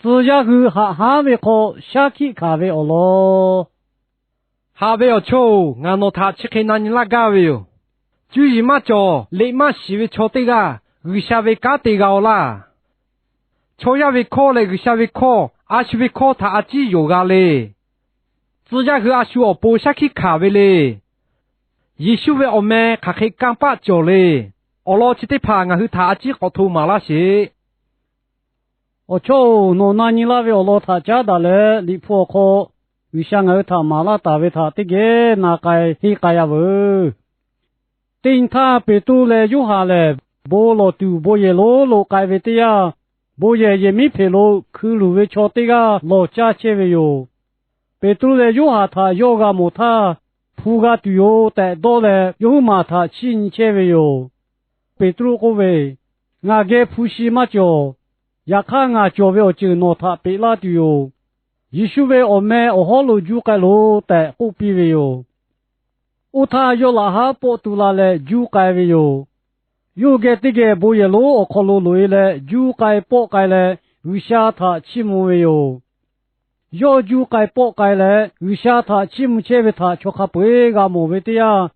Tcuh yaˇ hui haꞈ hanˉ ve hk'aw shaˉ hkiˆ hkanˍ ve awˬ lawn. Haꞈ ve awˬ chawˇ-oˬ, ngaˬ nawˬ htaꞈ chi hk'e na nyi laˇ gaˇ ve yoˬ. Cuˇ yiˍ maˇ cawˬ, liꞈ maˇ shiˍ ve chaw teˇ g'aˇ G'uiˬsha ve kanˉ te g'a-oˬ laˇ. Chaw yaˇ ve hkawˇ leh G'uiˬsha ve hkawˇ, a shu ve hkawˇ htaꞈ a ciˉ yonˍ g'a le. Tcuh yaˇ hui a shu awˬ pon shaˉ hkiˆ hkanˍ ve le. Yeˍsuˆ ve awˬ meh hk'aˬ hk'e kanˇ paˆ cawˬ le. Awˬ lawn chi teˇ hpaˍ ngaˬ hui htaꞈ a ciˉ k'awꞈ hto maˍ laˇ sheˍ. Awˬ chawˇ-oˬ, nawˬ na nyi laˇ ve awˬ lawn htaꞈ caˉ daꞈ leh, Liꞈ hpu awˬ hk'aw G'uiˬsha ngaˬ hui htaꞈ maˍ laˇ taˍ ve htaꞈ teˇ geh na k'ai henˇ k'ai-a veuˬ. Teˇ nyi htaˇ, Peˍtruˆ leh Yoˇhanˬ lehˬ, bon lawˬ tuˬ bon yehˬ lonˉ lo k'ai ve teˇ yanˇ, bon yehˬ yehˬ miˉ hpeꞈ lo hkui luˬ ve chaw teˇ g'aˇ lawˬ caˇ chehˇ ve yoˬ. Peˍtruˆ leh Yoˇhanˬ htaꞈ yawˇ g'a mawˬ htaˇ, hpu g'a tuˬ yoˬ tehꞈ dawˇ leh, yawˇ huiˉ maˬ htaꞈ chiˇ nyi chehˇ ve yoˬ. Peˍtruˆ k'oˆ ve, Ngaˬ geh hpu shi maˇ cawˬ. Yaꞈ hk'aˇ, ngaˬ cawˬ ve awˬ ceuˬ nawˬ htaꞈ peꞈ laˇ tuˬ yoˬ. Yeˍsuˆ ve awˬ meh awˬ hawˉ lo juˇ k'ai loˬ tehꞈ k'oˆ piˇ ve yoˬ. Oˇ htaˇ, yawˇ laꞈ haˉ pawˆ tu la leh juˇ k'ai ve yoˬ. Yawˇ hui geh teˇ geh bon yehˬ lonˉ awˬ hk'aw lo loꞈ-e leh, juˇ k'ai pawˆ k'ai leh G'uiˬsha htaꞈ chiˇ mvuh ve yoˬ. Yawˇ juˇ k'ai pawˆ k'ai leh G'uiˬsha htaꞈ chiˇ mvuh chehˇ ve htaꞈ chaw hk'a peu-eˬ g'a mawˬ ve teˇ yanˇ,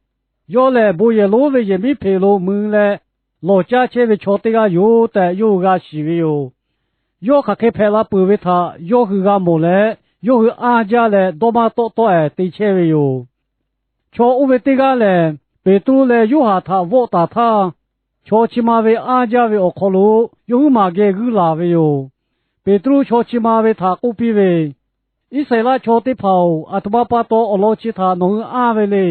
yawˇ lehˬ bon yehˬ lonˉ ve yehˬ miˉ hpeꞈ lo mui leh lawˬ caˇ chehˇ ve chaw teˇ g'aˇ yoˬ tehꞈ yawˇ hui g'a shiˍ ve yoˬ. Yawˇ hk'aˬ hk'e hpehꞈ la peuˬ ve htaꞈ yawˇ hui g'a mawˬ leh, yawˇ hui anˇ jaˇ leh dawˇ maˇ tawˆ tawˆ-ehˍ te chehˇ ve yoˬ. Chaw oˇ ve teˇ g'aˇ lehˬ, Peˍtruˆ leh Yoˇhanˬ htaꞈ vawˆ taˍ htaˇ, chaw chi ma ve anˇ jaˇ ve awˬ hk'aw lo yawˇ huiˉ maˬ geh g'uiˇ laˬ ve yoˬ. Peˍtruˆ chaw chi ma ve htaꞈ k'oˆ piˇ ve, Iˉsaˍreˍlaˆ chaw teˇ hpaˍ-oˬ, aˬ htoꞈ ma pa taw awˬ lawn chi htaꞈ nawˬ hui anˇ ve le.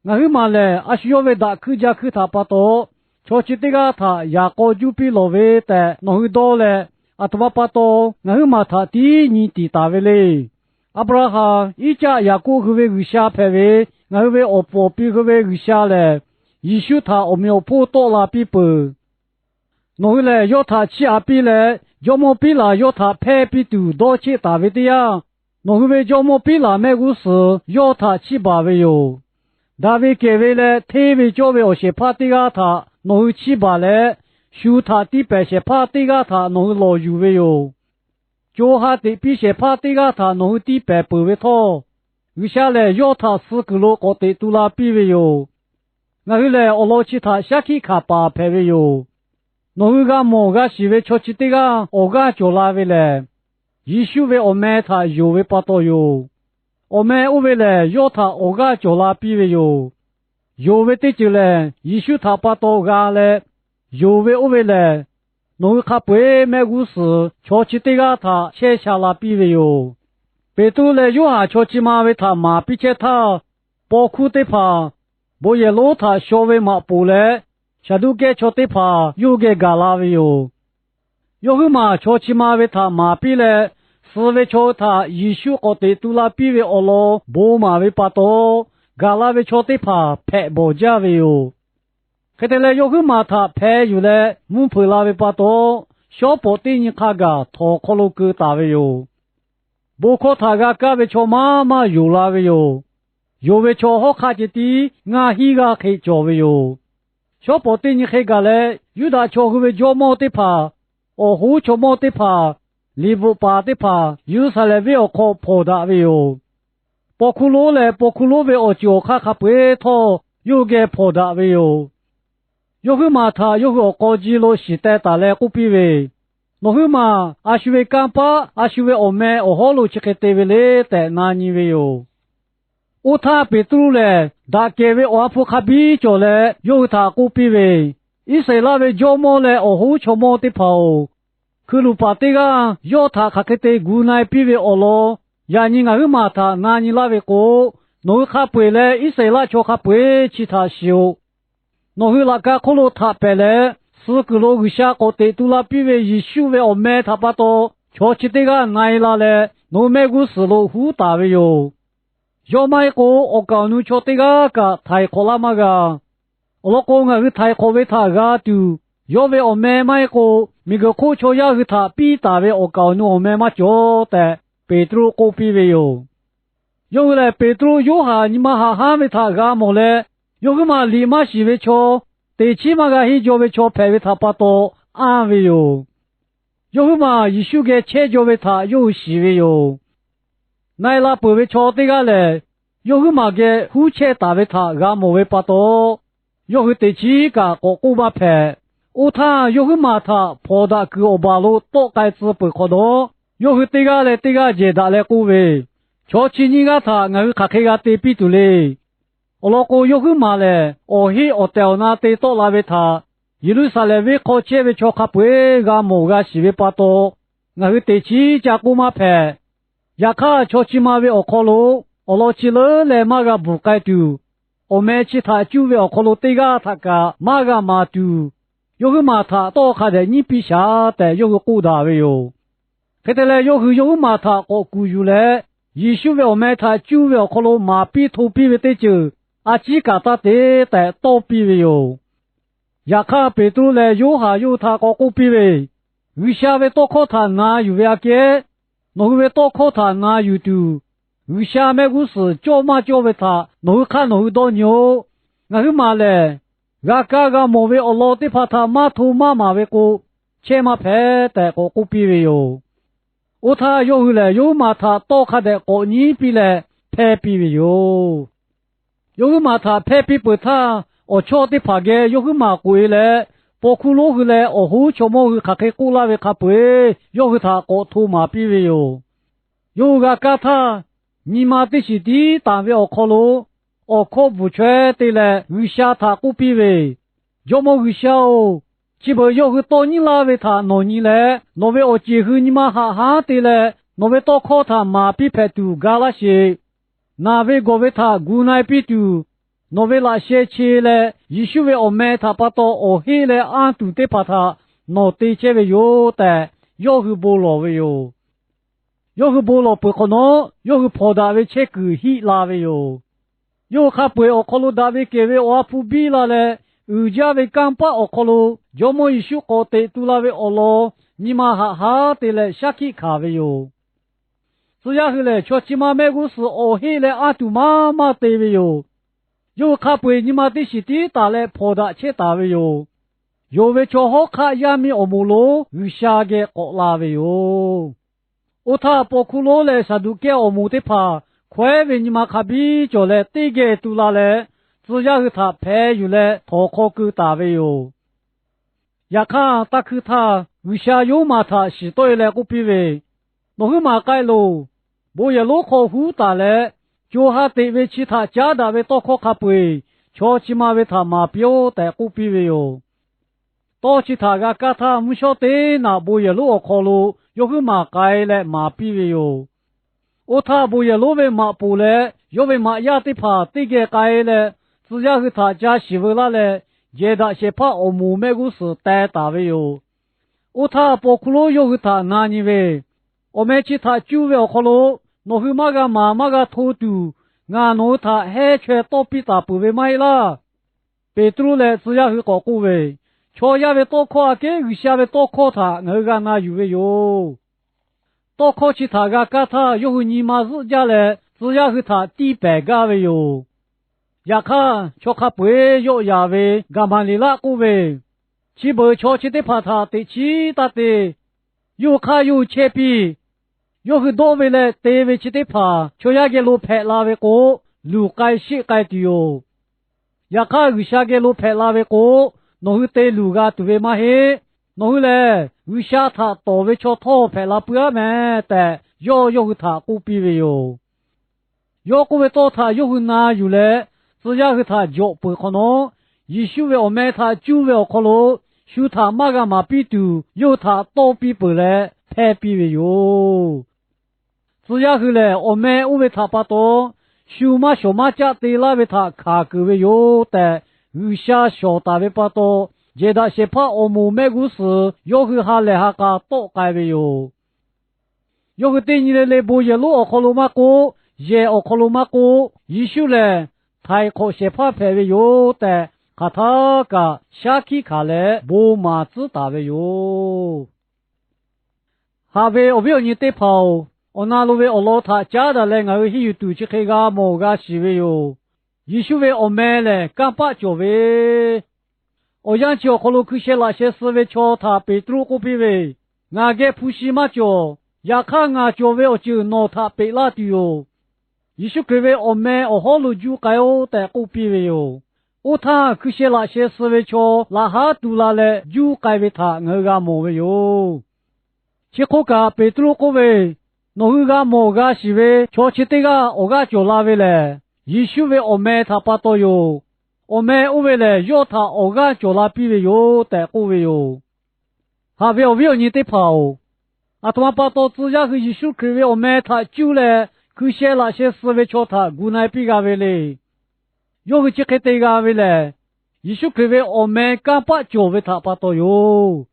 Ngaˬ huiˉ maˬ lehˬ, a shu yawˇ ve daꞈ hkuiˇ jaˇ hkuiˇ htaꞈ pa taw, chaw chi teˇ g'aˇ htaꞈ yaꞈ k'aw juˇ piˇ lawˬ ve tehꞈ nawˬ hui dawˇ leh, aˬ htoꞈ ma pa taw ngaˬ huiˉ maˬ htaꞈ tiˉ nyi tiˍ taˍ ve le. Aˍbraˍhanˍ, Iˉcaˆ, Yaˍkoˆ hui ve G'uiˬsha hpehꞈ ve, ngaˬ hui ve awˬ puˍ awˬ pi hui ve G'uiˬsha lehˬ, Yeˍsuˆ htaꞈ awˬ meꞈ awˬ hponˇ tawˆ la piˇ peuˬ. Nawˬ hui lehˬ, yawˇ htaꞈ chiˇ aꞈ piˇ leh, jawˇmawˇ Piˉlaꞈ yawˇ htaꞈ hpehˇ piˇ tuˬ dawˇ cheˆ taˍ ve teˇ yanˇ, nawˬ hui ve jawˇmawˇ Piˉlaꞈ mehˆ g'uˇ suhˍ yawˇ htaꞈ chiˇ baˬ ve yoˬ. Daꞈ ve kehˬ ve leh hteˇ ve cawˇ ve awˬ shehˍ hpaˇ teˇ g'aˇ htaꞈ nawˬ hui chiˇ baˬ leh, shu htaꞈ tiˇ pehˍ shehˍ hpaˇ teˇ g'aˇ htaꞈ nawˬ hui lawˬ yuˬ ve yoˬ. Co ha teꞈ piˇ shehˍ hpaˇ teˇ g'aˇ htaꞈ nawˬ hui tiˇ pehˍ peuˬ ve htawˇ, G'uiˬsha lehˬ yawˇ htaꞈ suh kuiˬ lo k'awꞈ teꞈ tu la piˇ ve yoˬ. Ngaˬ hui lehˬ, awˬ lawn chi htaꞈ shaˉ hkiˆ hkanˍ paˍ hpehꞈ ve yoˬ. Nawˬ hui g'a mawˬ g'a shiˍ ve chaw chi teˇ g'aˇ awˬ g'aˇ cawˬ la ve lehˬ, Yeˍsuˆ ve awˬ meh htaꞈ yonˍ ve pa taw yoˬ. Awˬ meh oˇ ve lehˬ, yawˇ htaꞈ awˬ g'aˇ cawˬ la piˇ ve yoˬ. Yonˍ ve teˇ ceuˬ lehˬ, Yeˍsuˆ htaꞈ pa taw g'a leh, yonˍ ve oˇ ve lehˬ, nawˬ hui hk'a peu-eˬ mehˆ g'uˇ suhˍ chaw chi teˇ g'aˇ htaꞈ chehˇ sha la piˇ ve yoˬ. Peˍtruˆ leh Yoˇhanˬ chaw chi ma ve htaꞈ maˍ piˇ chehˇ htaˇ, paw hkuˇ teˇ hpaˍ bon yehˬ lonˉ htaꞈ shaw ve maꞈ poˍ leh Saˍduˆkehˇ chaw teˇ hpaˍ yawˇ hui geh gaˬ la ve yoˬ. Yawˇ huiˉ maˬ chaw chi ma ve htaꞈ maˍ piˇ leh, suh ve chaw hui htaꞈ Yeˍsuˆ k'awꞈ teꞈ tu la piˇ ve awˬ lawn bon maˍ ve pa taw, gaˬ la ve chaw teˇ hpaˍ hpehꞈ bawˬ jaˇ ve yoˬ. Hk'e te leh, yawˇ huiˉ maˬ htaꞈ hpeh yuˬ leh mvuhˇ hpeuꞈ la ve pa taw, shawˉ pawˍ teˇ nyi hk'a gaˬ htawnˍ hk'aw lo keu taˍ ve yoˬ. Bon hkawˇ htaꞈ g'a kaˇ ve chaw maˇ maˇ yonˍ la ve yoˬ. Yonˍ ve chaw hawˉ hk'aˆ ceh tiˉ ngaˇ hinˉ g'aˇ hk'e cawˬ ve yoˬ. Shawˉ pawˍ teˇ nyi hk'e gaˬ leh, Yuˇdaꞈ chaw hui ve jawˇmawˇ teˇ hpaˍ, awˬ hoˉ chaw mawˇ teˇ hpaˍ, liꞈ bvuhꞈ paˍ teˇ hpaˍ Yeˍruˆsaˍlehnˍ venˇ awˬ hk'aw hpawnˬ daꞈ ve yoˬ. Paw hkuˇ lonˉ leh paw hkuˇ lonˉ ve awˬ ceuˬ awˬ hk'aˇ hk'a peu-eˬ htawˇ yawˇ hui geh hpawnˬ daꞈ ve yoˬ. Yawˇ huiˉ maˬ htaꞈ yawˇ hui awˬ k'aw ji lo shiˍ teh taˍ leh k'oˆ piˇ ve, Nawˬ huiˉ maˬ a shu ve kanˇ paˆ a shu ve awˬ meh awˬ hawˉ lo chi hk'e te ve le tehꞈ na nyi ve yoˬ. Oˇ htaˇ, Peˍtruˆ lehˬ daꞈ kehˬ ve awˬ ha hpu hk'a biˇ cawˬ leh yawˇ hui htaꞈ k'oˆ piˇ ve, Iˉsaˍreˍlaˆ ve jawˇmawˇ leh awˬ hoˉ chaw mawˇ teˇ hpaˍ-oˬ, hkui luˬ paˍ teˇ g'aˇ yawˇ htaꞈ hk'aˬ hk'e te gu na-e piˇ ve awˬ lawn yaꞈ nyi ngaˬ huiˉ maˬ htaꞈ na nyi laˇ ve k'o, nawˬ hui hk'a peu-eˬ leh Iˉsaˍreˍlaˆ chaw hk'a peu-eˬ chi htaꞈ shiˍ-oꞈ. Nawˬ hui laꞈ ka hk'oˆ lo htaꞈ pehˍ leh, suh kuiˬ lo G'uiˬsha k'awꞈ teꞈ tu la piˇ ve Yeˍsuˆ ve awˬ meh htaꞈ pa taw, chaw chi teˇ g'aˇ na-e la leh nawˬ hui mehˆ g'uˇ suhˍ lo huˉ taˍ ve yoˬ. Yawˇ maˇ heˆ k'o, awˬ kaˍ awˬ nu chaw teˇ g'aˇ kaꞈ htaiˍ hk'awꞈ laˇ maˇ g'a. Awˬ lawn k'o, ngaˬ hui htaiˍ hk'awꞈ ve htaꞈ g'a tuˬ, yawˇ ve awˬ meh maˇ heˆ k'o, miˬguiˬ hk'oˆ chaw yaˇ hui htaꞈ piˇ taˍ ve awˬ kaˍ awˬ nu awˬ meh maˇ cawˬ tehꞈ, Peˍtruˆ k'oˆ piˇ ve yoˬ. Yawˇ hui lehˬ, Peˍtruˆ, Yoˇhanˬ nyi ma haꞈ hanˉ ve htaꞈ g'a mawˬ leh, yawˇ huiˉ maˬ liꞈ maˇ shiˍ ve chaw, teꞈ chiˉ maˇ g'a henˇ jaw ve chaw hpehꞈ ve htaꞈ pa taw anˇ ve yoˬ. Yawˇ huiˉ maˬ Yeˍsuˆ geh chehˇ jaw ve htaꞈ yawˇ hui shiˍ ve yoˬ. Na e la peuˬ ve chaw teˇ g'aˇ lehˬ, yawˇ huiˉ maˬ geh huˉ chehˇ taˍ ve htaꞈ g'a mawˬ ve pa taw, yawˇ hui teꞈ chiˉ kaꞈ k'awꞈ k'oˆ maˇ hpehꞈ. Oˇ htaˇ, yawˇ huiˉ maˬ htaꞈ hpawnˬ daꞈ kuiˬ awˬ baˬ lo tawˆ k'ai tcuh peuˬ hk'awꞈ nawˉ, yawˇ hui teˇ g'aˇ leh teˇ g'aˇ jehˬ daꞈ leh k'oˆ ve, Chaw chi nyiˇ g'aˇ htaꞈ ngaˬ hui hk'aˬ hk'e g'a te piˇ tuˬ le. Awˬ lawn k'o, yawˇ huiˉ maˬ lehˬ awˬ heˆ awˬ tehˬ awˬ na te tawˆ la ve htaꞈ Yeˍruˆsaˍlehnˍ venˇ hk'aw chehˇ ve chaw hk'a peu-eˬ g'a mawˬ g'a shiˍ ve pa taw, ngaˬ hui teꞈ chiˉ ca k'oˆ maˇ hpehꞈ. Yaꞈ hk'aˇ, chaw chi ma ve awˬ hk'aw lo awˬ lawn chi leuˉ leh maˇ g'a bvuhˬ k'ai tuˬ, awˬ meh chi htaꞈ cuˇ ve awˬ hk'aw lo teˇ g'aˇ htaꞈ kaꞈ maˇ g'a maˍ tuˬ, yawˇ huiˉ maˬ htaꞈ tawˇ hk'a dehꞈ nyiˉ piˇ shaˍ tehꞈ yawˇ hui k'oˆ daꞈ ve yoˬ. Hk'e te leh, yawˇ hui yawˇ huiˉ maˬ htaꞈ k'awꞈ kuˬ yuˬ leh, Yeˍsuˆ ve awˬ meh htaꞈ cuˇ ve awˬ hk'aw lo maˍ piˇ hto piˇ ve teˇ ceuˬ a ciˉ kaꞈ taˇ te tehꞈ tawˇ piˇ ve yoˬ. Yaꞈ hk'aˇ, Peˍtruˆ leh Yoˇhanˬ yawˇ hui htaꞈ k'awꞈ k'oˆ piˇ ve, G'uiˬsha ve tawˇ hkawˇ htaꞈ na yuˬ ve aꞈ kehˉ, nawˬ hui ve tawˇ hkawˇ htaꞈ na yuˬ tuˬ, G'uiˬsha mehˆ g'uˇ suhˍ cawˇ maˇ cawˇ ve htaꞈ nawˬ hui hk'aˇ nawˬ hui dawˇ nyi-oˆ. Ngaˬ huiˉ maˬ lehˬ, g'a kaˇ g'a mawˬ ve awˬ lawn teˇ hpaˍ htaꞈ maˇ hto maˇ maˍ ve k'o, chehˇ maˇ hpehꞈ tehꞈ k'awꞈ k'oˆ piˇ ve yoˬ. Oˇ htaˇ, yawˇ hui lehˬ yawˇ huiˉ maˬ htaꞈ tawˇ hk'a dehꞈ k'awꞈ nyiˉ piˇ leh hpehˇ piˇ ve yoˬ. Yawˇ huiˉ maˬ htaꞈ hpehˇ piˇ peuˬ htaˇ, awˬ chawˇ teˇ hpaˍ geh yawˇ huiˉ maˬ k'oꞈ e leh, paw hkuˇ lonˉ hui leh awˬ hoˉ chaw mawˇ hui hk'aˬ hk'e k'oˆ laˇ ve hk'a peu-eˬ yawˇ hui htaꞈ k'awꞈ hto maˍ piˇ ve yoˬ. Yawˇ hui g'a kaˇ htaˇ, nyi ma teˇ shiˍ tiˉ tanˬ ve awˬ hk'aw lo awˬ hkawˇ bvuhˬ chaweh te leh G'uiˬsha htaꞈ k'oˆ piˇ ve, Jawˇmawˇ G'uiˬsha-oˬ, chi beuꞈ yawˇ hui tawˇ nyiˉ laˇ ve htaꞈ nawˬ nyi leh, nawˬ ve awˬ ceˬ hui nyi ma haꞈ haˉ te leh nawˬ ve tawˇ hkawˇ htaꞈ maˍ piˇ hpehꞈ tuˬ ga laˇ sheˍ. Naˬ ve gawˬ ve htaꞈ gu na e piˇ tuˬ, nawˬ ve laꞈ sheh che leh Yeˍsuˆ ve awˬ meh htaꞈ pa taw awˬ heˆ leh anˇ tuˬ teˇ hpaˍ htaꞈ nawˬ te chehˇ ve yoˬ tehꞈ, yawˇ hui bon lawˬ ve yoˬ. Yawˇ hui bon lawˬ peuˬ hk'awꞈ nawˉ, yawˇ hui hpawnˬ daꞈ ve chehˇ kuiˬ hiˆ la ve yoˬ. Yawˇ hui hk'a peu-eˬ awˬ hk'aw lo daꞈ ve kehˬ ve awˬ ha hpu biˇ la leh, uiˍ jaˇ ve kanˇ paˆ awˬ hk'aw lo Jawˇmawˇ Yeˍsuˆ k'awꞈ teꞈ tu la ve awˬ lawn nyi ma haꞈ haˉ te leh shaˉ hkiˆ hkanˍ ve yoˬ. Tcuh yaˇ hui lehˬ, chaw chi ma mehˆ g'uˇ suhˍ awˬ heˆ leh anˇ tuˬ maˇ maˇ te ve yoˬ. Yawˇ hui hk'a peu-eˬ nyi ma teˇ shiˍ tiˉ taˍ leh hpawnˬ daꞈ chehˇ taˍ ve yoˬ. Yonˍ ve chaw hawˉ hk'aˆ yaˇ miˇ awˬ moˍ lo G'uiˬsha geh k'awꞈ la ve yoˬ. Oˇ htaˇ, paw hkuˇ lonˉ leh Saˍduˆkehˇ awˬ moˍ teˇ hpaˍ hkawehˉ ve nyi ma hk'a biˇ cawˬ leh teˇ geh tu la leh, tcuh yaˇ hui htaꞈ hpeh yuˬ leh htawnˍ hk'aw keu taˍ ve yoˬ. Yaꞈ hk'aˇ, taˇ hkuiˇ htaˇ G'uiˬsha yawˇ huiˉ maˬ htaꞈ shiˍ tawˆ e leh k'oˆ piˇ ve, Nawˬ huiˉ maˬ k'ai loˬ. Bon yehˬ lonˉ hk'aw huˉ taˍ leh, co ha teꞈ ve chi htaꞈ caˉ daꞈ ve tawˇ hkawˇ hk'a peu-eˬ chaw chi ma ve htaꞈ maˍ piˇ-oˆ tehꞈ k'oˆ piˇ ve yoˬ. Tawˇ chi htaꞈ g'a kaˇ htaˇ, mvuhˇ shawˉ teˇ naꞈ bon yehˬ lonˉ awˬ hk'aw lo yawˇ huiˉ maˬ k'ai leh maˍ piˇ ve yoˬ. Oˇ htaˇ, bon yehˬ lonˉ ve maꞈ poˍ leh yawˇ ve maꞈ yaˇ teˇ hpaˍ teˇ geh k'ai leh, tcuh yaˇ hui htaꞈ ca shiˍ veu laˇ leh, jehˬ daꞈ shehˍ hpaˇ awˬ moˍ mehˆ g'uˇ suhˍ teh taˍ ve yoˬ. Oˇ htaˇ, paw hkuˇ lonˉ yawˇ hui htaꞈ na nyi ve, Awˬ meh chi htaꞈ cuˇ ve awˬ hk'aw lo nawˬ hui maˇ g'a maˍ maˇ g'a hto tuˬ, ngaˬ nawˬ hui htaꞈ heˇ chaweh tawˇ piˇ taˍ peuˬ ve maˇ heˆ laˇ. Peˍtruˆ leh tcuh yaˇ hui k'awꞈ k'oˆ ve, Chaw yaˇ ve tawˇ hkawˇ aꞈ kehˉ G'uiˬsha ve tawˇ hkawˇ htaꞈ ngaˬ hui g'a na yuˬ ve yoˬ. Tawˇ hkawˇ chi htaꞈ g'a kaˇ htaˇ, yawˇ hui nyi ma zuhˆ jaˇ leh tcuh yaˇ hui htaꞈ tiˇ pehˍ gaˇ ve yoˬ. Yaꞈ hk'aˇ, chaw hk'a peu-eˬ yawˆ yanˍ ve Gaˍmaˍleˍlaˆ k'oˆ ve, Chi beuꞈ chaw chi teˇ hpaˍ htaꞈ teꞈ chiˉ taˇ te. Yawˇ hui hk'aˇ yawˇ hui chehˇ piˇ. Yawˇ hui dawˇ ve leh te ve chi teˇ hpaˍ chaw yaˇ geh lo hpehꞈ la ve k'o, luˬ k'ai sheˆ k'ai tuˬ yoˬ. Yaꞈ hk'aˇ, G'uiˬsha geh lo hpehꞈ la ve k'o, nawˬ hui te luˬ g'a tuˬ ve maˇ heˆ. Nawˬ hui lehˬ, G'uiˬsha htaꞈ tawˍ ve chaw htawˇ hpehꞈ la puiˉ aˉ meh tehꞈ, yawˇ yawˇ hui htaꞈ k'oˆ piˇ ve yoˬ. Yawˇ k'oˆ ve tawˇ htaꞈ yawˇ hui na yuˬ leh, tcuh yaˇ hui htaꞈ jawꞈ peuˬ hk'awꞈ nawˉ, Yeˍsuˆ ve awˬ meh htaꞈ cuˇ ve awˬ hk'aw lo shu htaꞈ maˇ g'a maˍ piˇ tuˬ, yawˇ hui htaꞈ tawˇ piˇ peuˬ leh hpehˇ piˇ ve yoˬ. Tcuh yaˇ hui lehˬ, awˬ meh oˇ ve htaꞈ pa taw, shu maˇ shawˍ maˇ caˆ te laˇ ve htaꞈ hkanˍ keunˍ ve yoˬ tehꞈ, G'uiˬsha shawˍ taˍ ve pa taw, jehˬ daꞈ shehˍ hpaˇ awˬ moˍ mehˆ g'uˇ suhˍ yawˇ hui ha lehˬ ha k'a tawˆ k'ai ve yoˬ. Yawˇ hui teˇ nyi le le bon yehˬ lonˉ awˬ hk'aw lo maˇ k'oˆ, yehˬ awˬ hk'aw lo maˇ k'oˆ, Yeˍsuˆ lehˬ htaiˍ hk'awꞈ shehˍ hpaˇ hpehꞈ ve yoˬ tehꞈ, hk'aˬ htaˇ kaꞈ shaˉ hkiˆ hkanˍ leh bon maˍ tcuhˉ taˍ ve yoˬ. Haꞈ ve awˬ viˉ awˬ nyi teˇ hpaˍ-oˬ, awˬ na lo ve awˬ lawn htaꞈ caˉ daꞈ leh ngaˬ hui henˇ yuˬ tuˬ chi hk'e g'a mawˬ g'a shiˍ ve yoˬ. Yeˍsuˆ ve awˬ meh lehˬ kanˇ paˆ cawˬ ve, awˬ yanˇ chi awˬ hk'aw lo hkui sheh laꞈ sheh suh ve chaw htaꞈ Peˍtruˆ k'oˆ piˇ ve, Ngaˬ geh hpu shi maˇ cawˬ. Yaꞈ hk'aˇ, ngaˬ cawˬ ve awˬ ceuˬ nawˬ htaꞈ peꞈ laˇ tuˬ yoˬ. Yeˍsuˆ Hkriꞈ ve awˬ meh awˬ hawˉ lo juˇ k'ai-oˆ tehꞈ k'oˆ piˇ ve yoˬ. Oˇ htaˇ, hkui sheh laꞈ sheh suh ve chaw laꞈ haˉ tu la leh juˇ k'ai ve htaꞈ ngaˬ hui g'a mawˬ ve yoˬ. Chi hk'oˆ kaꞈ, Peˍtruˆ k'oˆ ve, Nawˬ hui g'a mawˬ g'a shiˍ ve chaw chi teˇ g'aˇ awˬ g'aˇ cawˬ la ve lehˬ, Yeˍsuˆ ve awˬ meh htaꞈ pa taw yoˬ. Awˬ meh oˇ ve lehˬ, yawˇ htaꞈ awˬ g'aˇ cawˬ la piˇ ve yoˬ tehꞈ k'oˆ ve yoˬ. Haꞈ ve awˬ viˉ awˬ nyi teˇ hpaˍ-oˬ, aˬ htoꞈ ma pa taw tcuh yaˇ hui Yeˍsuˆ Hkriꞈ ve awˬ meh htaꞈ cuˇ leh hkui sheh laꞈ sheh suh ve chaw htaꞈ gu na-e piˇ g'a ve le. Yawˇ hui chi hk'e te g'a ve lehˬ, Yeˍsuˆ Hkriꞈ ve awˬ meh kanˇ paˆ cawˬ ve htaꞈ pa taw yoˬ.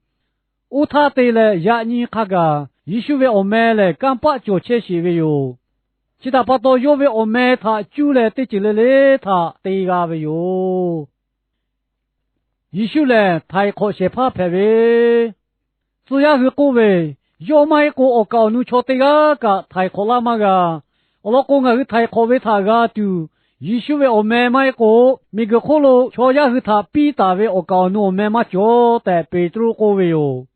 Oˇ htaˇ te leh yaꞈ nyi hk'a gaˬ Yeˍsuˆ ve awˬ meh lehˬ kanˇ paˆ cawˬ chehˇ sheˍ ve yoˬ. Chi htaꞈ pa taw, yawˇ ve awˬ meh htaꞈ cuˇ leh teˇ ceuˬ le le htaꞈ te g'a ve yoˬ. Yeˍsuˆ lehˬ htaiˍ hk'awꞈ shehˍ hpaˇ hpehꞈ ve, tcuh yaˇ hui k'oˆ ve, Yawˇ maˇ heˆ k'o, awˬ kaˍ awˬ nu chaw teˇ g'aˇ kaꞈ htaiˍ hk'awꞈ laˇ maˇ g'a. Awˬ lawn k'o, ngaˬ hui htaiˍ hk'awꞈ ve htaꞈ g'a tuˬ, Yeˍsuˆ ve awˬ meh maˇ heˆ k'o, miˬguiˬ hk'oˆ lo chaw yaˇ hui htaꞈ piˇ taˍ ve awˬ kaˍ awˬ nu awˬ meh maˇ cawˬ tehꞈ Peˍtruˆ k'oˆ ve yoˬ.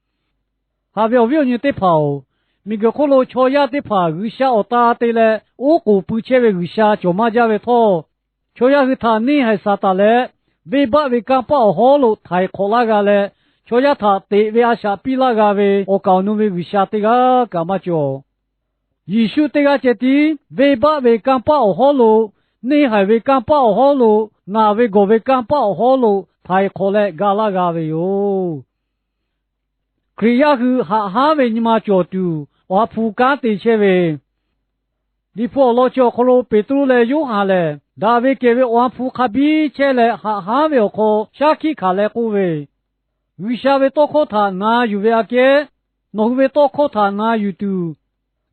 Haꞈ ve awˬ viˉ awˬ nyi teˇ hpaˍ-oˬ, miˬguiˬ hk'oˆ lo chaw yaˇ teˇ hpaˍ G'uiˬsha awˬ ta te leh oˉ k'oˍ pui chehˇ ve G'uiˬsha cawˬ maˇ jaˇ ve htawˇ, chaw yaˇ hui htaꞈ neˇ haiˬ Saˍtanˍ leh venˇbaˆ ve kanˇ paˆ awˬ hawˉ lo htaiˍ hk'awꞈ laˇ g'a leh, chaw yaˇ htaꞈ teꞈ ve a shaꞈ piˇ laˇ g'a ve awˬ kaˍ awˬ nu ve G'uiˬsha teˇ g'aˇ kaꞈ maˇ cawˬ. Yeˍsuˆ teˇ g'aˇ ceh tiˉ venˇbaˆ ve kanˇ paˆ awˬ hawˉ lo, neˇ haiˬ ve kanˇ paˆ awˬ hawˉ lo, naˬ ve gawˬ ve kanˇ paˆ awˬ hawˉ lo htaiˍ hk'awꞈ leh ga laˇ g'a ve yoˬ. Hkriꞈ yaˇ hui haꞈ haˉ ve nyi ma cawˬ tuˬ, Awˬ ha hpu kanˉ te chehˇ ve, Liꞈ hpu awˬ lawn chi awˬ hk'aw lo Peˍtruˆ leh Yoˇhanˬ lehˬ, daꞈ ve kehˬ ve Awˬ ha hpu hk'a biˇ chehˇ leh haꞈ haˉ ve awˬ hk'aw shaˉ hkiˆ hkanˍ leh k'oˆ ve, G'uiˬsha ve tawˇ hkawˇ htaꞈ na yuˬ ve aꞈ kehˉ, nawˬ hui ve tawˇ hkawˇ htaꞈ na yuˬ tuˬ,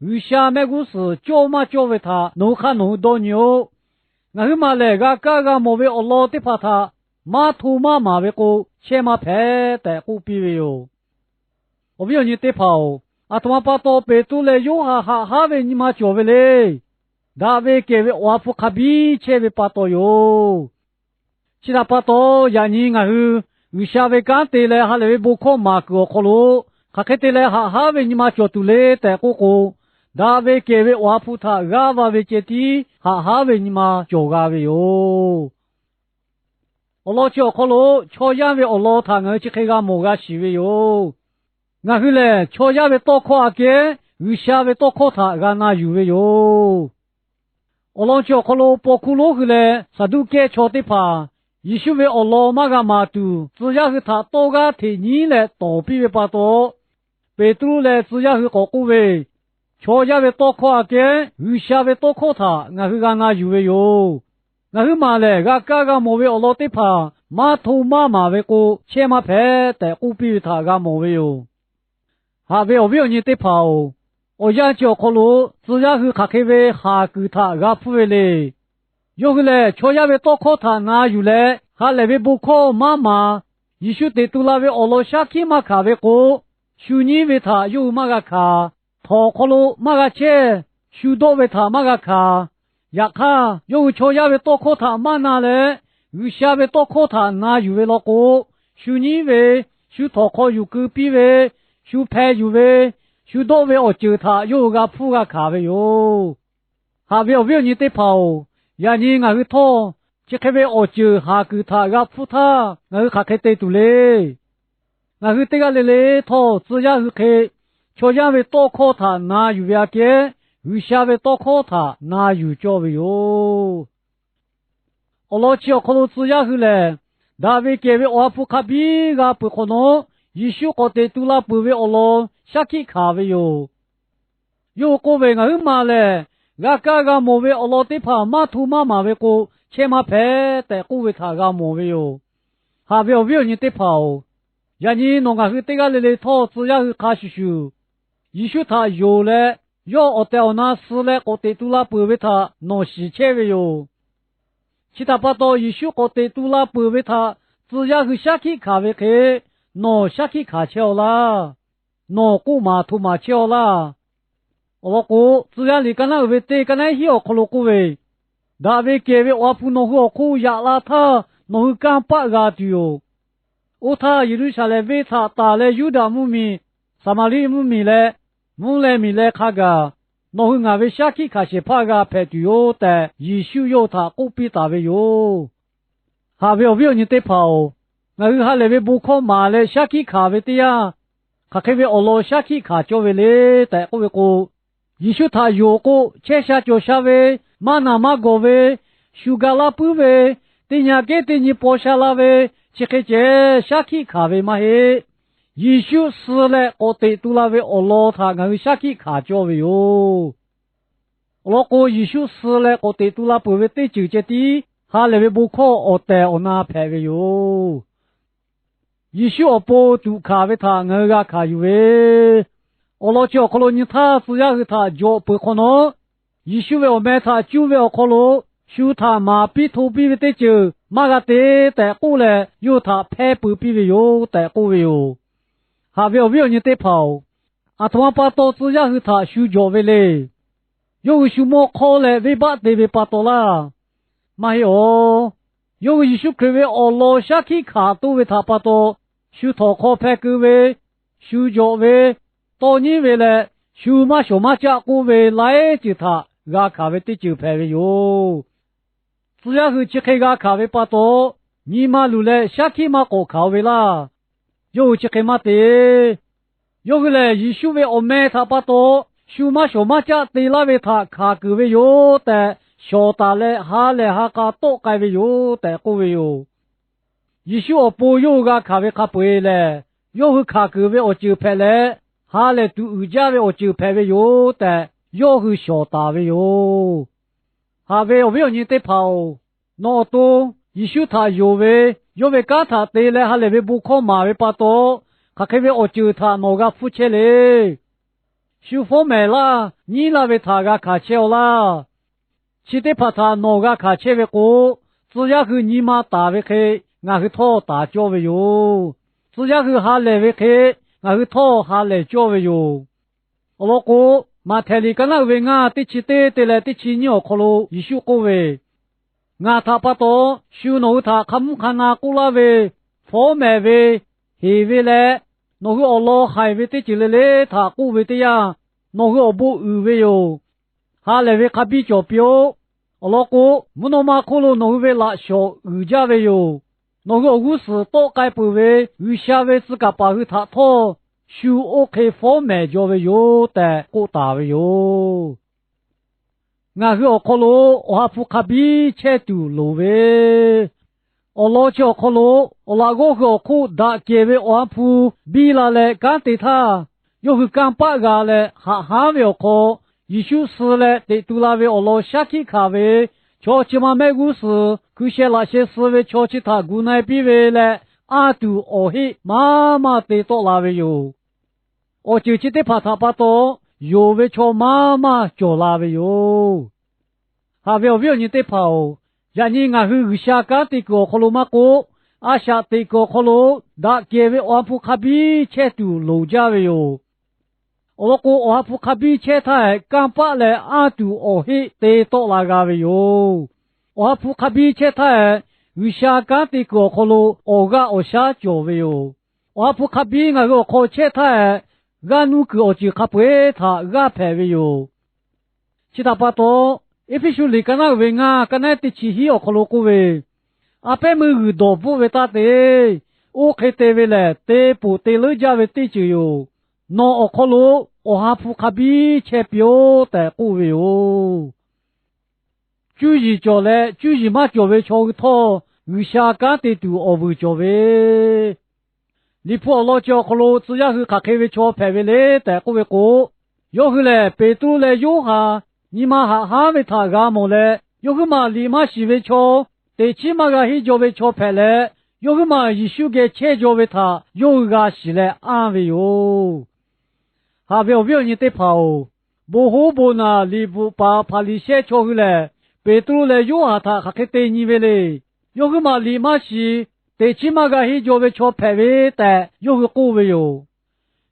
G'uiˬsha mehˆ g'uˇ suhˍ cawˇ maˇ cawˇ ve htaꞈ nawˬ hui hk'aˇ nawˬ hui dawˇ nyi-oˆ. Ngaˬ huiˉ maˬ lehˬ, g'a kaˇ g'a mawˬ ve awˬ lawn teˇ hpaˍ htaꞈ maˇ hto maˇ maˍ ve k'o, chehˇ maˇ hpehꞈ tehꞈ k'oˆ piˇ ve yoˬ. Awˬ viˉ awˬ nyi teˇ hpaˍ-oˬ, aˬ htoꞈ ma pa taw Peˍtruˆ leh Yoˇhanˬ haꞈ haˉ ve nyi ma cawˬ ve le. Daꞈ ve kehˬ ve Awˬ ha hpu hk'a biˇ chehˇ ve pa taw yoˬ. Chi htaꞈ pa taw, yaꞈ nyi ngaˬ hui G'uiˬsha ve kanˉ te leh ha lehˬ ve bon hkawˇ maˍ kuiˬ awˬ hk'aw lo, hk'aˬ hk'e te leh haꞈ haˉ ve nyi ma cawˬ tuˬ le tehꞈ k'oˆ k'o, daꞈ ve kehˬ ve Awˬ ha hpu htaꞈ g'aˇ va ve ceh tiˉ haꞈ haˉ ve nyi ma cawˬ g'a ve yoˬ. Awˬ lawn chi awˬ hk'aw lo chaw yaˇ ve awˬ lawn htaꞈ ngaˬ hui chi hk'e g'a mawˬ g'a shiˍ ve yoˬ. Ngaˬ hui lehˬ, chaw yaˇ ve tawˇ hkawˇ aꞈ kehˉ G'uiˬsha ve tawˇ hkawˇ htaꞈ g'a na yuˬ ve yoˬ. Awˬ lawn chi awˬ hk'aw lo paw hkuˇ lonˉ hui leh Saˍduˆkehˇ chaw teˇ hpaˍ Yeˍsuˆ ve awˬ lawn maˇ g'a maˍ tuˬ, tcuh yaˇ hui htaꞈ tawˇ g'aˇ hteꞈ nyiˉ leh tawˍ piˇ ve pa taw, Peˍtruˆ leh tcuh yaˇ hui k'awꞈ k'oˆ ve, Chaw yaˇ ve tawˇ hkawˇ aꞈ kehˉ G'uiˬsha ve tawˇ hkawˇ htaꞈ ngaˬ hui g'a na yuˬ ve yoˬ. Ngaˬ huiˉ maˬ lehˬ, g'a kaˇ g'a mawˬ ve awˬ lawn teˇ hpaˍ maˇ hto maˇ maˍ ve k'o, chehˇ maˇ hpehꞈ tehꞈ k'oˆ piˇ ve htaꞈ g'a mawˬ ve yoˬ. Haꞈ ve awˬ viˉ awˬ nyi teˇ hpaˍ-oˬ, awˬ yanˇ chi awˬ hk'aw lo tcuh yaˇ hui hk'aˬ hk'e ve haˍ kuiˬ htaꞈ g'a hpfuhˇ ve le. Yawˇ hui lehˬ, chaw yaˇ ve tawˇ hkawˇ htaꞈ na yuˬ leh ha lehˬ ve bon hkawˇ maˇ maˍ, Yeˍsuˆ teꞈ tu la ve awˬ lawn shaˉ hkiˆ maˇ hkanˍ ve k'o, shu nyiˉ ve htaꞈ yawˇ hui maˇ g'a hkanˍ. Htawnˍ hk'aw lo maˇ g'a chehˇ. Shu dawˆ ve htaꞈ maˇ g'a hkanˍ. Yaꞈ hk'aˇ, yawˇ hui chaw yaˇ ve tawˇ hkawˇ htaꞈ maˇ na leh, G'uiˬsha ve tawˇ hkawˇ htaꞈ na yuˬ ve law k'o, shu nyiˉ ve, shu htawnˍ hk'aw yuˬ keu piˇ ve, shu hpeh yuˬ ve, shu dawˆ ve awˬ ceuˬ htaꞈ yawˇ hui g'a hpfuhˇ g'a hkanˍ ve yoˬ. Haꞈ ve awˬ viˉ awˬ nyi teˇ hpaˍ-oˬ, yaꞈ nyi ngaˬ hui htawˇ chi hk'e ve awˬ ceuˬ haˍ kuiˬ htaꞈ g'a hpfuhˇ htaˇ, ngaˬ hui hk'aˬ hk'e te tuˬ le. Ngaˬ hui teˇ g'aˇ le le htawˇ, tcuh yaˇ hui hk'e chaw yaˇ ve tawˇ hkawˇ htaꞈ na yuˬ ve aꞈ kehˉ, G'uiˬsha ve tawˇ hkawˇ htaꞈ na yuˬ cawˇ ve yoˬ. Awˬ lawn chi awˬ hk'aw lo tcuh yaˇ hui lehˬ, daꞈ ve kehˬ ve Awˬ ha hpu hk'a biˇ g'a peuˬ hk'awꞈ nawˉ, Yeˍsuˆ k'awꞈ teꞈ tu la peuˬ ve awˬ lawn shaˉ hkiˆ hkanˍ ve yoˬ. Yawˇ hui k'oˆ ve, Ngaˬ huiˉ maˬ lehˬ, g'a kaˇ g'a mawˬ ve awˬ lawn teˇ hpaˍ maˇ hto maˇ maˍ ve k'o, chehˇ maˇ hpehꞈ tehꞈ k'oˆ ve htaꞈ g'a mawˬ ve yoˬ. Haꞈ ve awˬ viˉ awˬ nyi teˇ hpaˍ-oˬ, yaꞈ nyi nawˬ ngaˬ hui teˇ g'aˇ le le htawˇ, tcuh yaˇ hui hk'a shuˍ shuˍ, Yeˍsuˆ htaꞈ yonˍ leh, yawˇ awˬ tehˬ awˬ na suh leh k'awꞈ teꞈ tu la peuˬ ve htaꞈ nawˬ shiˍ chehˇ ve yoˬ. Chi htaꞈ pa taw, Yeˍsuˆ k'awꞈ teꞈ tu la peuˬ ve htaꞈ tcuh yaˇ hui shaˉ hkiˆ hkanˍ ve hk'e, nawˬ shaˉ hkiˆ hkanˍ chehˇ-aw laˇ. Nawˬ k'oˆ maˍ hto maˍ chehˇ-aw laˇ. Awˬ lawn k'o, Tcuh yaˇ liꞈ ka naˉ uiˍ ve teˇ ka naˉ hiˉ awˬ hk'aw lo k'oˆ ve, Daꞈ ve kehˬ ve Awˬ ha hpu nawˬ hui awˬ hk'oˆ yaꞈ la htaˇ, nawˬ hui kanˇ paˆ g'a tuˬ yoˬ. Oˇ htaˇ, Yeˍruˆsaˍlehnˍ venˇ htaꞈ taˍ leh Yuˇdaꞈ mvuhˇmiˬ, Saˍmaˍriˆ mvuhˇ miˬ leh mvuhˇ leh miˬ leh hk'a gaˬ, nawˬ hui ngaˬ ve shaˉ hkiˆ hkanˍ shehˍ hpaˇ g'a hpehꞈ tuˬ yoˬ tehꞈ, Yeˍsuˆ yawˇ hui htaꞈ k'oˆ piˇ taˍ ve yoˬ. Haꞈ ve awˬ viˉ awˬ nyi teˇ hpaˍ-oˬ, ngaˬ hui ha lehˬ ve bon hkawˇ maˍ leh shaˉ hkiˆ hkanˍ ve teˇ yanˇ, hk'aˬ hk'e ve awˬ lawn shaˉ hkiˆ hkanˍ cawˇ ve le tehꞈ k'oˆ ve k'o, Yeˍsuˆ htaꞈ yonˍ k'o, chehˇ sha cawˬ sha ve, maˇ naˬ maˇ gawˬ ve, shu ga laˇ puiˉ ve, teˇ nyi kehˉ teˇ nyi paw sha la ve, chi hk'e ceh shaˉ hkiˆ hkanˍ ve maˇ heˆ. Yeˍsuˆ suh leh k'awꞈ teꞈ tu la ve awˬ lawn htaꞈ ngaˬ hui shaˉ hkiˆ hkanˍ cawˇ ve yoˬ. Awˬ lawn k'o, Yeˍsuˆ suh leh k'awꞈ teꞈ tu la peuˬ ve teˇ ceuˬ ceh tiˉ ha lehˬ ve bon hkawˇ awˬ tehˬ awˬ na hpehꞈ ve yoˬ. Yeˍsuˆ awˬ pon tuꞈ hkanˍ ve htaꞈ ngaˬ hui g'a hkanˍ yuˬ ve, awˬ lawn chi awˬ hk'aw lo nyi htaˇ tcuh yaˇ hui htaꞈ jawꞈ peuˬ hk'awꞈ nawˉ, Yeˍsuˆ ve awˬ meh htaꞈ cuˇ ve awˬ hk'aw lo shu htaꞈ maˍ piˇ hto piˇ ve teˇ ceuˬ maˇ g'a te tehꞈ k'oˆ leh, yawˇ hui htaꞈ hpehˇ peuˬ piˇ ve yoˬ tehꞈ k'oˆ ve yoˬ. Haꞈ ve awˬ viˉ awˬ nyi teˇ hpaˍ-oˬ, aˬ htoꞈ ma pa taw tcuh yaˇ hui htaꞈ shu jawꞈ ve le. Yawˇ hui shu mawˇ hk'awˇ leh venˇbaˆ te ve pa taw laˇ. Maˇ heˆ awˬ. Yawˇ hui Yeˍsuˆ Hkriꞈ ve awˬ lawn shaˉ hkiˆ hkanˍ toˇ ve htaꞈ pa taw, shu htawnˍ hk'aw hpeh keu ve, shu jawꞈ ve, tawˇ nyiˉ ve leh, shu maˇ shawˍ maˇ caˆ k'oˆ ve laiˉ ceuˬ htaꞈ g'a hkanˍ ve teˇ ceuˬ hpehꞈ ve yoˬ. Tcuh yaˇ hui chi hk'e g'a hkanˍ ve pa taw, nyi ma luˬ leh shaˉ hkiˆ maˇ k'awꞈ hkanˍ-o ve laˇ. Yawˇ hui chi hk'e maˇ te. Yawˇ hui lehˬ, Yeˍsuˆ ve awˬ meh htaꞈ pa taw shu maˇ shawˍ maˇ caˆ te laˇ ve htaꞈ hkanˍ kuiˬ ve yoˬ tehꞈ, shawˍ taˍ leh ha lehˬ ha k'a tawˆ k'ai ve yoˬ tehꞈ k'oˆ ve yoˬ. Yeˍsuˆ awˬ pon yawˇ hui g'a hkanˍ ve hk'a peu-eˬ lehˬ, yawˇ hui hkanˍ kuiˬ ve awˬ ceuˬ hpehꞈ leh, ha lehˬ tuꞈ uiˍ jaˇ ve awˬ ceuˬ hpehꞈ ve yoˬ tehꞈ, yawˇ hui shawˍ taˍ ve yoˬ. Haꞈ ve awˬ viˉ awˬ nyi teˇ hpaˍ-oˬ, nawˬ awˬ to Yeˍsuˆ htaꞈ yonˍ ve, yawˇ ve kanˉ htaꞈ te leh ha lehˬ ve bon hkawˇ maˍ ve pa taw, hk'aˬ hk'e ve awˬ ceuˬ htaꞈ nawˬ g'a hpfuhˇ chehˇ le. Shu fawˉ mehˍ laˇ, nyiˉ laˇ ve htaꞈ g'a hkanˍ chehˇ-aw laˇ. Chi teˇ hpaˍ htaꞈ nawˬ g'a hkanˍ chehˇ ve k'o, tcuh yaˇ hui nyi ma taˍ ve hk'e ngaˬ hui htawˇ taˍ cawˇ ve yoˬ. Tcuh yaˇ hui ha lehˬ ve hk'e ngaˬ hui htawˇ ha lehˬ cawˇ ve yoˬ. Awˬ lawn k'o, Maꞈhtehˍ liꞈ ka naˉ uiˍ ve ngaˇ teˇ chi teˇ te leh teˇ chi nyiˇ awˬ hk'aw lo Yeˍsuˆ k'oˆ ve, Ngaˬ htaꞈ pa taw shu nawˬ hui htaꞈ hk'a mvuhˇ hk'a na k'oˆ laˇ ve, fawˉ mehˍ ve, heˍ ve leh, nawˬ hui awˬ lawn haiˬ ve teˇ ceuˬ le le htaꞈ k'oˆ ve teˇ yanˇ, nawˬ hui awˬ bon uiˍ ve yoˬ. Ha lehˬ ve hk'a biˇ cawˬ piˇ-oˆ. Awˬ lawn k'o, mvuhˇ naw ma hk'oˆ lo nawˬ hui ve laꞈ shawˍ uiˍ jaˇ ve yoˬ. Nawˬ hui awˬ g'uˇ suhˍ tawˆ k'ai peuˬ ve G'uiˬsha ve tcuh kaˍ paˍ hui htaꞈ htawˇ, shu oˇ hk'e fawˉ mehˍ jaw ve yoˬ tehꞈ k'oˆ taˍ ve yoˬ. Ngaˬ hui awˬ hk'aw lo awˬ ha hpu hk'a biˇ chehˇ tuˬ loˍ ve, awˬ lawn chi awˬ hk'aw lo awˬ laꞈ g'awˇ hui awˬ hk'oˆ daꞈ kehˬ ve awˬ ha hpu biˇ la leh kanˉ te htaˇ, yawˇ hui kanˇ paˆ g'a leh haꞈ haˉ ve awˬ hk'aw, Yeˍsuˆ suh leh teꞈ tu la ve awˬ lawn shaˉ hkiˆ hkanˍ ve, chaw chi ma mehˆ g'uˇ suhˍ hkui sheh laꞈ sheh suh ve chaw chi htaꞈ gu na-e piˇ ve leh, anˇ tuˬ awˬ heˆ maˇ maˇ te tawˆ la ve yoˬ. Awˬ ceuˬ chi teˇ hpaˍ htaꞈ pa taw, yonˍ ve chaw maˇ maˇ cawˬ la ve yoˬ. Haꞈ ve awˬ viˉ awˬ nyi teˇ hpaˍ-oˬ, yaꞈ nyi ngaˬ hui G'uiˬsha kanˉ te kuiˬ awˬ hk'aw lo maˇ k'oˆ, a shaꞈ teꞈ kuiˬ awˬ hk'aw lo daꞈ kehˬ ve awˬ ha hpu hk'a biˇ chehˇ tuˬ loˍ jaˇ ve yoˬ. Awˬ lawn k'o, awˬ ha hpu hk'a biˇ chehˇ htaˇ hehꞈ, kanˇ paˆ leh anˇ tuˬ awˬ heˆ te tawˆ la g'a ve yoˬ. Awˬ ha hpu hk'a biˇ chehˇ htaˇ hehꞈ, G'uiˬsha kanˉ te kuiˬ awˬ hk'aw lo awˬ g'aˇ awˬ shaˉ cawˬ ve yoˬ. Awˬ ha hpu hk'a biˇ ngaˬ hui awˬ hk'aw chehˇ htaˇ hehꞈ, g'aˇ nuˇ kuiˬ awˬ ceuˬ hk'a peu-eˬ htaꞈ g'aˇ hpehꞈ ve yoˬ. Chi htaꞈ pa taw, Eˇfeˇsuꞈ liꞈ ka naˉ uiˍ ve ngaˇ ka naˉ teˇ chi hiˉ awˬ hk'aw lo k'oˆ ve, A pehˉ meuˇ g'uiˬ dawˬ bvuhˆ ve taˇ te. Oˇ hk'e te ve lehˬ, te poˬ te leuˉ jaˇ ve teˇ ceuˬ yoˬ. Nawˬ awˬ hk'aw lo awˬ ha hpu hk'a biˇ chehˇ piˇ-oˆ tehꞈ k'oˆ ve yoˬ. Cuˇ yiˍ cawˬ leh cuˇ yiˍ maˇ cawˬ ve chaw hui htawˇ, G'uiˬsha kanˉ te tuˬ awˬ vuiˬ cawˬ ve, Liꞈ hpu awˬ lawn chi awˬ hk'aw lo tcuh yaˇ hui hk'aˬ hk'e ve chaw hpehꞈ ve le tehꞈ k'oˆ ve k'o, yawˇ hui lehˬ Peˍtruˆ leh Yoˇhanˬ nyi ma haꞈ haˉ ve htaꞈ g'a mawˬ leh, yawˇ huiˉ maˬ liꞈ maˇ shiˍ ve chaw, teꞈ chiˉ maˇ g'a henˇ jaw ve chaw hpehꞈ leh, yawˇ huiˉ maˬ Yeˍsuˆ geh chehˇ jaw ve htaꞈ yawˇ hui g'a shiˍ leh anˇ ve yoˬ. Haꞈ ve awˬ viˉ awˬ nyi teˇ hpaˍ-oˬ, bon hoˉ bon naˬ liꞈ bvuhꞈ paˍ Hpaˍriˍsehˇ chaw hui lehˬ, Peˍtruˆ leh Yoˇhanˬ htaꞈ hk'aˬ hk'e te nyi ve le. Yawˇ huiˉ maˬ liꞈ maˇ shiˍ, teꞈ chiˉ maˇ g'a henˇ jaw ve chaw hpehꞈ ve tehꞈ yawˇ hui k'oˆ ve yoˬ.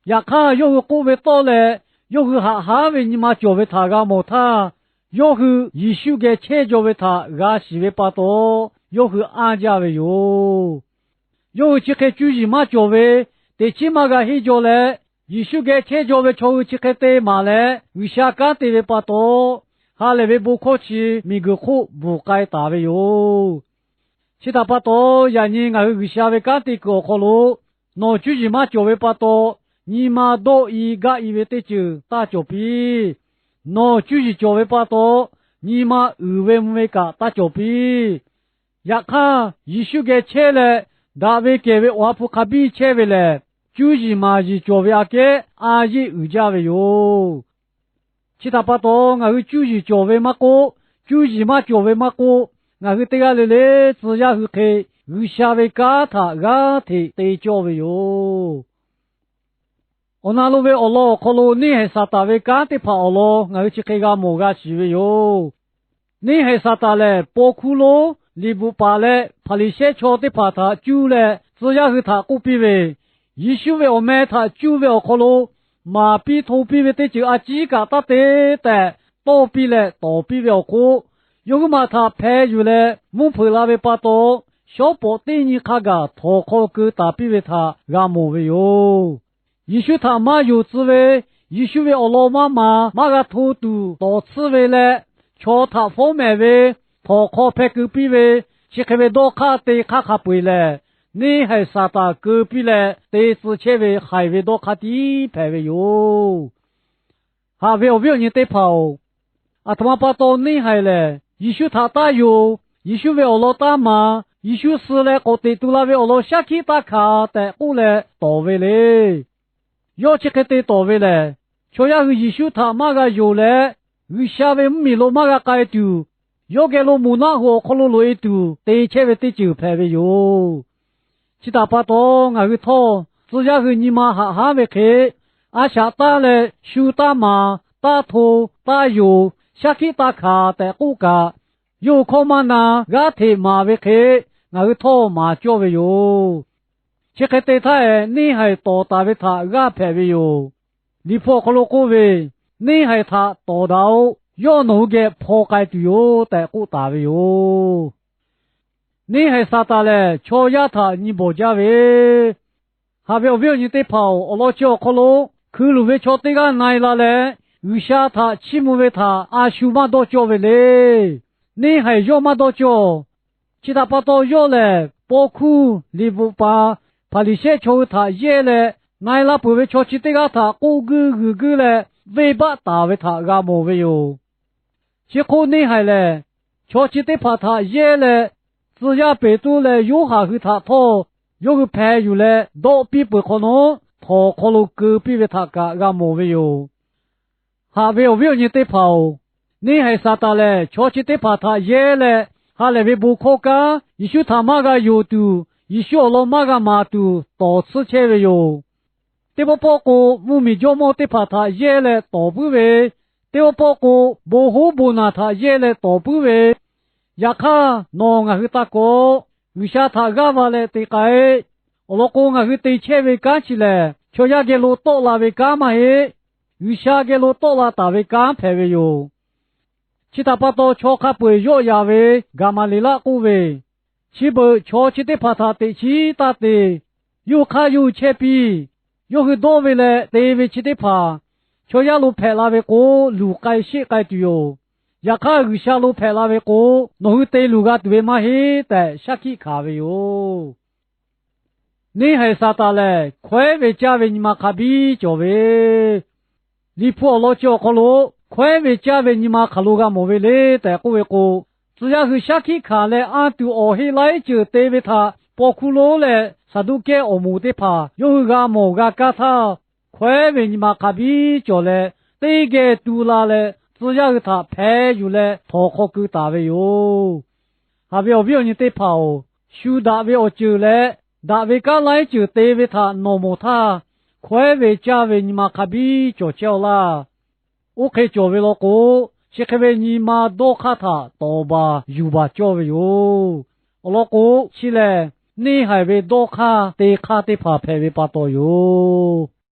Yaꞈ hk'aˇ, yawˇ hui k'oˆ ve tawˇ leh yawˇ hui haꞈ haˉ ve nyi ma cawˬ ve htaꞈ g'a mawˬ htaˇ, yawˇ hui Yeˍsuˆ geh chehˇ jaw ve htaꞈ g'a shiˍ ve pa taw, yawˇ hui anˇ jaˇ ve yoˬ. Yawˇ hui chi hk'e cuˇ yiˍ maˇ cawˬ ve, teꞈ chiˉ maˇ g'a henˇ jaw leh, Yeˍsuˆ geh chehˇ jaw ve chaw hui chi hk'e te maˍ leh G'uiˬsha kanˉ te ve pa taw, ha lehˬ ve bon hkawˇ chi miˬguiˬ hk'oˆ bvuhˬ k'ai taˍ ve yoˬ. Chi htaꞈ pa taw, yaꞈ nyi ngaˬ hui G'uiˬsha ve kanˉ te kuiˬ awˬ hk'aw lo, nawˬ cuˇ yiˍ maˇ cawˬ ve pa taw, nyi ma dawˆ i gaˆ i ve teˇ ceuˬ taˇ cawˬ piˇ. Nawˬ cuˇ yiˍ cawˬ ve pa taw, nyi ma uiˍ ve mvuh ve kaꞈ taˇ cawˬ piˇ. Yaꞈ hk'aˇ, Yeˍsuˆ geh chehˇ leh, daꞈ ve kehˬ ve Awˬ ha hpu hk'a biˇ chehˇ ve lehˬ, cuˇ yiˍ maˍ yiˍ cawˬ ve aꞈ kehˉ a yeˆ uiˍ jaˇ ve yoˬ. Chi htaꞈ pa taw, ngaˬ hui cuˇ yiˍ cawˬ ve maˇ k'oˆ, cuˇ yiˍ maˇ cawˬ ve maˇ k'oˆ, ngaˬ hui teˇ g'aˇ le le tcuh yaˇ hui hk'e G'uiˬsha ve kanˉ htaꞈ g'aˇ hteꞈ te cawˇ ve yoˬ. Awˬ na lo ve awˬ lawn awˬ hk'aw lo neˇhaiˬ Saˍtanˍ ve kanˉ teˇ hpaˍ awˬ lawn ngaˬ hui chi hk'e g'a mawˬ g'a shiˍ ve yoˬ. Neˇhaiˬ Saˍtanˍ lehˬ, paw hkuˇ lonˉ, liꞈ bvuhꞈ paˍ leh Hpaˍriˍsehˇ chaw teˇ hpaˍ htaꞈ cuˇ leh tcuh yaˇ hui htaꞈ k'oˆ piˇ ve, Yeˍsuˆ ve awˬ meh htaꞈ cuˇ ve awˬ hk'aw lo maˍ piˇ hto piˇ ve teˇ ceuˬ a ciˉ kaꞈ taˇ te tehꞈ tawˇ piˇ leh tawˍ piˇ ve awˬ hk'oˆ, yawˇ huiˉ maˬ htaꞈ hpeh yuˬ leh mvuhˇ hpeuꞈ la ve pa taw, shawˉ pawˍ teˇ nyi hk'a gaˬ htawnˍ hk'aw keu taˍ piˇ ve htaꞈ g'a mawˬ ve yoˬ. Yeˍsuˆ htaꞈ maˇ yonˍ tcuh ve, Yeˍsuˆ ve awˬ lawn maˇ maˍ maˇ g'a hto tuˬ tawˍ tsuhˇ ve leh, chaw htaꞈ fawˉ mehˍ ve, htawnˍ hk'aw hpeh keu piˇ ve, chi hk'e ve dawˇ hk'aˇ te hk'aˇ hk'a peu-eˬ lehˬ, neˇhaiˬ Saˍtanˍ keu piˇ leh te tcuh chehˇ ve haiˬ ve dawˇ hk'aˇ tiˉ hpehꞈ ve yoˬ. Haꞈ ve awˬ viˉ awˬ nyi teˇ hpaˍ-oˬ, aˬ htoꞈ ma pa taw neˇhaiˬ lehˬ, Yeˍsuˆ htaꞈ taˇ yonˍ, Yeˍsuˆ ve awˬ lawn taˇ maˍ, Yeˍsuˆ suh leh k'awꞈ teꞈ tu la ve awˬ lawn shaˉ hkiˆ taˇ hkanˍ tehꞈ k'oˆ leh tawˍ ve le. Yawˇ chi hk'e te tawˍ ve lehˬ, chaw yaˇ hui Yeˍsuˆ htaꞈ maˇ g'a yonˍ leh, G'uiˬsha ve mvuhˇmiˬ lo maˇ g'a k'ai tuˬ, yawˇ geh lo moˬ naˆ hoꞈ awˬ hk'aw lo loꞈ-e tuˬ te chehˇ ve teˇ ceuˬ hpehꞈ ve yoˬ. Chi htaꞈ pa taw, ngaˬ hui htawˇ tcuh yaˇ hui nyi ma haꞈ hanˉ ve hk'e, a shaꞈ taˇ leh shu taˇ maˍ, taˇ hto, taˇ yonˍ, shaˉ hkiˆ taˇ hkanˍ tehꞈ k'oˆ kaꞈ, yawˇ hui hkawˇ maˇ na g'aˇ hteꞈ maˍ ve hk'e, ngaˬ hui htawˇ maˍ cawˇ ve yoˬ. Chi hk'e te htaˇ ehˍ, neˇhaiˬ tawˍ taˍ ve htaꞈ g'aˇ hpehꞈ ve yoˬ. Liꞈ hpu awˬ hk'aw lo k'oˆ ve, Neˇhaiˬ htaꞈ tawˍ daꞈ-oꞈ. Yawˇ nawˬ hui geh hpaw k'ai tuˬ yoˬ tehꞈ k'oˆ taˍ ve yoˬ. Neˇhaiˬ Saˍtanˍ lehˬ, chaw yaˇ htaꞈ nyi bawˬ jaˇ ve, haꞈ ve awˬ viˉ awˬ nyi teˇ hpaˍ-oˬ, awˬ lawn chi awˬ hk'aw lo hkui luˬ ve chaw teˇ g'aˇ na-e la leh, G'uiˬsha htaꞈ chiˇ mvuh ve htaꞈ a shu maˇ dawˇ cawˇ ve le. Neˇhaiˬ yawˇ maˇ dawˇ cawˇ. Chi htaꞈ pa taw, yawˇ lehˬ paw hkuˇ, liꞈ bvuhꞈ paˍ, Hpaˍriˍsehˇ chaw hui htaꞈ yehˇ leh, na-e la peuˬ ve chaw chi teˇ g'aˇ htaꞈ k'oˆ guiˇ g'uiˬ guiˇ leh venˇbaˆ taˍ ve htaꞈ g'a mawˬ ve yoˬ. Chi hk'oˆ neˇhaiˬ lehˬ, chaw chi teˇ hpaˍ htaꞈ yehˇ leh, tcuh yaˇ Peˍtruˆ leh Yoˇhanˬ hui htaꞈ htawˇ yawˇ hui hpeh yuˬ leh dawˆ piˇ peuˬ hk'awꞈ nawˉ, htawnˍ hk'aw lo keu piˇ ve htaꞈ kaꞈ g'a mawˬ ve yoˬ. Haꞈ ve awˬ viˉ awˬ nyi teˇ hpaˍ-oˬ, neˇhaiˬ Saˍtanˍ lehˬ chaw chi teˇ hpaˍ htaꞈ yehˇ leh, ha lehˬ ve bon hkawˇ kanˉ Yeˍsuˆ htaꞈ maˇ g'a yonˍ tuˬ, Yeˍsuˆ awˬ lawn maˇ g'a maˍ tuˬ tawˍ tsuhˇ chehˇ ve yoˬ. Teˇ pawˆ pawˆ k'o, mvuhˇmiˬ jawˇmawˇ teˇ hpaˍ htaꞈ yehˇ leh tawˍ puiˉ ve, teˇ pawˆ pawˆ k'o, bon hoˉ bon naˬ htaꞈ yehˇ leh tawˍ puiˉ ve, yaꞈ hk'aˇ nawˬ ngaˬ hui taˇ kawꞈ, G'uiˬsha htaꞈ g'aˇ va leh te k'ai. Awˬ lawn k'o, ngaˬ hui te chehˇ ve kanˉ chi lehˬ, chaw yaˇ geh lo tawˆ la ve kanˉ maˇ heˆ. G'uiˬsha geh lo tawˆ la taˍ ve kanˉ hpehꞈ ve yoˬ. Chi htaꞈ pa taw, chaw hk'a peu-eˬ yawˆ yan ve Gaˍmaˍleˍlaˆ k'oˆ ve, Chi beuꞈ chaw chi teˇ hpaˍ htaꞈ teꞈ chiˉ taˇ te. Yawˇ hui hk'aˇ yawˇ hui chehˇ piˇ. Yawˇ hui dawˇ ve leh te ve chi teˇ hpaˍ chaw yaˇ lo hpehꞈ la ve k'o, luˬ k'ai sheˆ k'ai tuˬ yoˬ. Yaꞈ hk'aˇ, G'uiˬsha lo hpehꞈ la ve k'o, nawˬ hui te luˬ g'a tuˬ ve maˇ heˆ tehꞈ shaˉ hkiˆ hkanˍ ve yoˬ. Neˇhaiˬ Saˍtanˍ lehˬ, hkawehˉ ve caˇ ve nyi ma hk'a biˇ cawˬ ve, Liꞈ hpu awˬ lawn chi awˬ hk'aw lo hkawehˉ ve caˇ ve nyi ma hk'aˬ lo g'a mawˬ ve le tehꞈ k'oˆ ve k'o, tcuh yaˇ hui shaˉ hkiˆ hkanˍ leh anˇ tuˬ awˬ heˆ laiˉ ceuˬ te ve htaꞈ paw hkuˇ lonˉ leh Saˍduˆkehˇ awˬ moˍ teˇ hpaˍ yawˇ hui g'a mawˬ g'a kaˇ htaˇ, hkawehˉ ve nyi ma hk'a biˇ cawˬ leh, teˇ geh tu la leh tcuh yaˇ hui htaꞈ hpeh yuˬ leh htawnˍ hk'aw keu taˍ ve yoˬ. Haꞈ ve awˬ viˉ awˬ nyi teˇ hpaˍ-oˬ, shu daꞈ ve awˬ ceuˬ leh daꞈ ve kanˉ laiˉ ceuˬ te ve htaꞈ nawˬ mawˬ htaˇ, hkawehˉ ve caˇ ve nyi ma hk'a biˇ cawˬ chehˇ-aw laˇ. Oˇ hk'e cawˬ ve law k'o, chi hk'e ve nyi ma dawˇ hk'aˇ htaꞈ tawˍ baˬ yuˬ baˬ cawˇ ve yoˬ. Awˬ lawn k'o, chi lehˬ neˇhaiˬ ve dawˇ hk'aˇ te hk'aˇ teˇ hpaˍ hpehꞈ ve pa taw yoˬ.